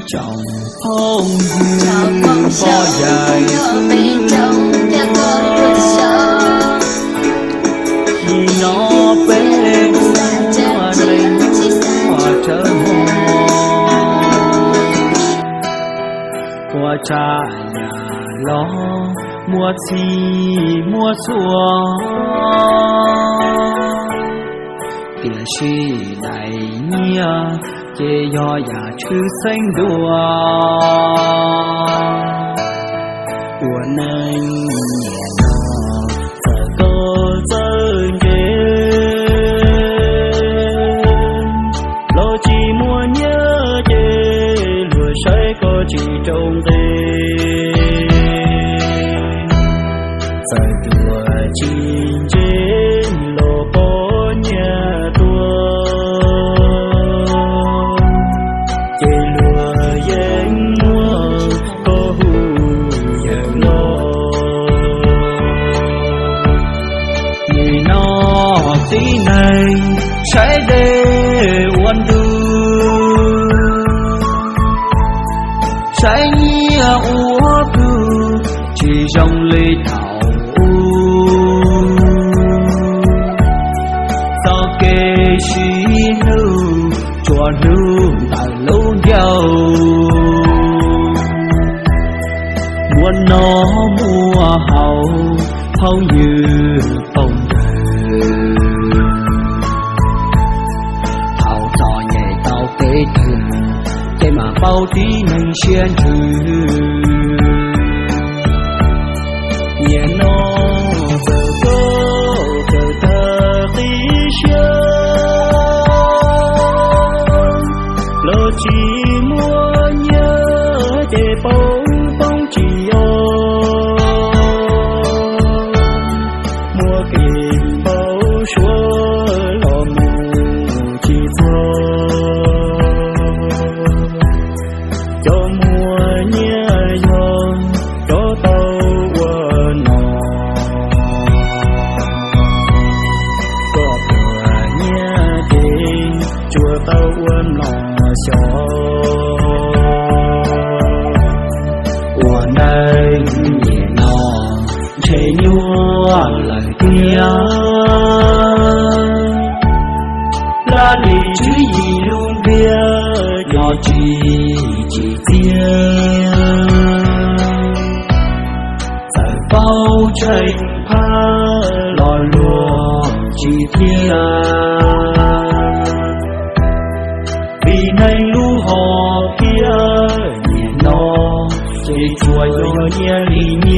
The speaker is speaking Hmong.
Tsoom phooj ywg, pog yawm xwb, nim no peb ua neej ua tsawv hmo, ua tsav yam los muaj txhij muaj txhua, tiam sis daim nyiaj ces yog yam tshwj xeeb dua. Ua neej niaj hnub txawm koj txawj ntse, los tsis muaj nyiaj ces luag saib koj tsis rau nqe. Txawm tuaj tsis ntse los pov nyiaj tuaj, ces luag yeej muab koj hu yawm los. Nim no tib neeg saib dej ua ntu, saib nyiaj ua pug, tsis zoo li thaum ub. Txoj kev sib hlub tsuas hlub ntawm lub ncauj, muaj noj muaj haus, phooj ywg phooj ywg. Thaum txom nyem tau kev twg, ces mam paub tib neeg siab ntsws. Nim no txawm koj txawm tag qib siab, los tsis muaj nyiaj ces poob poob tsis yog. Muaj kev npau suav los mus tsis txog. Cov muaj nyiaj yog cov tau ua no, koj pluag nyiaj ces tsuas tau ua mlom xyov. Ua neej nim no ntshe nyuaj lawm tiag, laj lim tswv yim lub ntiaj los tsis tsim txiaj. Txawm paub tsheej phaj los luag tsis thiaj, vim neeg lub hom phiaj nim no ces tsuas yog nyiaj li nyiaj.